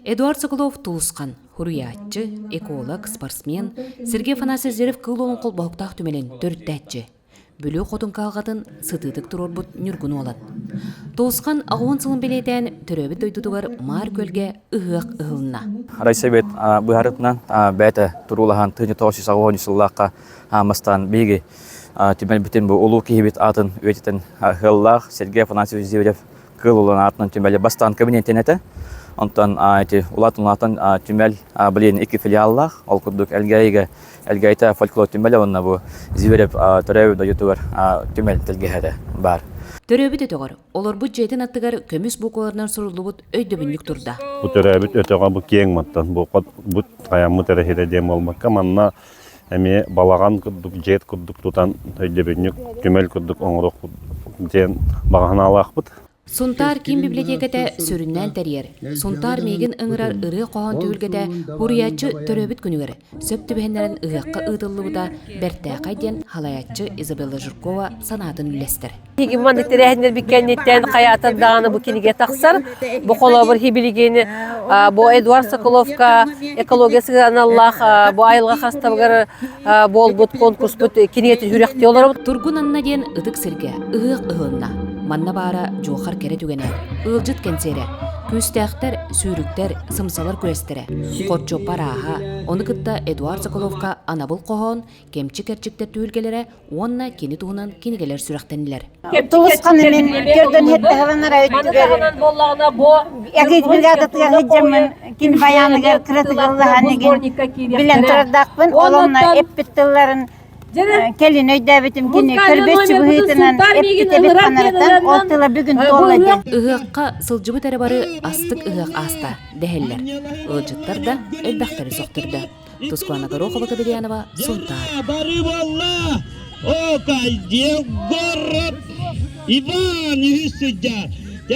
Эдуард Соколов Тулусхан, хуруйааччы, эколог, спортсмен, Сергей Афанасьев Зверев-Кыыл Уолун холбоһуктаах түмэлин төрүттээччи. Бүлүү хотун кыһалҕатын сытыытык туруорбут Ньургун Уолан. Тулусхан аҕыһын сылын бэлиэтээн төрөөбүт дойдутугар Маар Күөлгэ ыһыах ыһылынна. Райсовет быһаарытынан бэйэтэ туруулаһан 1980 сыллаахха хаамастаан биһиги түмэлбитин бу улуу киһибит аатын үйэтитэн ыаллаах Сергей Афанасьевич Зверев Кыыл Улан аатынан түмэли бастаан кабинетин этэ. Онтон ити улаатан-улаатан түмэл блин икки филиаллаах. Ол курдук Элгээйигэ Элгээйитэ фольклор түмэлэ уонна бу Зверев төрөөбүт дойдутугар түмэл тэлгэһэтэ баар. Төрөөбүт өтөҕөр, олорбут дьиэтин аттыгар көмүс букваларынан суруллубут өйдөбүнньүк турда. Бу төрөөбүт өтөҕө бу киэҥ мантан бу бу хайаммыт эрэ сирэ диэн буолбакка манна эмиэ балаҕан курдук дьиэт курдук тутан өйдөбүнньүк түмэл курдук оҥоруох диэн баҕа санаалаахпыт. Сунтаар киин библиотеката сүрүннээн тэрийэр «Сунтаар миигин ыҥырар ырыа-хоһоон түһүлгэтэ» суруйааччы төрөөбүт күнүгэр сөп түбэһиннэрэн ыһыахха ыытыллыбыта бэртээхэй диэн салайааччы Изабелла Жиркова санаатын үллэстэр. Биһиги маннык тэрээһиннэрбит кэнниттэн хайаатар даҕаны бу кинигэ тахсар. Бу холобур билигин бу Эдуард Соколовка экология сыһыаналлаах бу айылҕа хастабыгар буолбут конкурспут кинигэтин сүрэхтии олоробут. Тургун Анна диэн ытык сиргэ ыһыах ыһылынна. Манна баара дьуохар кэрэ түгэнэ, ыалдьыт кэнсиэрэ, күүстээхтэр, сүүрүктэр, сымсалар күрэстэрэ, хорчуоппа арааһа, ону кытта Эдуард Соколовка анабыл хоһоон, кэмчи кэрчиктэр түһүлгэлэрэ уонна кини туһунан кинигэлэр сүрэхтэннилэр. Тулусхан мин көрдөн һэттэһэбэн өттүгэр Эгит бригадатыгар сылдьаммын кини баяныгар кыратыгыллаһан игин билэн турардаахпын олонно эппит тылларын кэлин өйдөөбүтүм кини көрбөччү быһыытынан эппит эбит ханарытан ол тыла бүгүн туолла диэн. Ыһыахха сылдьыбыт эрэ бары астык ыһыах ааста дэһэллэр. Ыалдьыттар да элбэхтэри сөхтөрдө. Тускуана Горохова Кобельянова, Сунтаар. Бары буолла! О, город Иван үһүс сыдьа.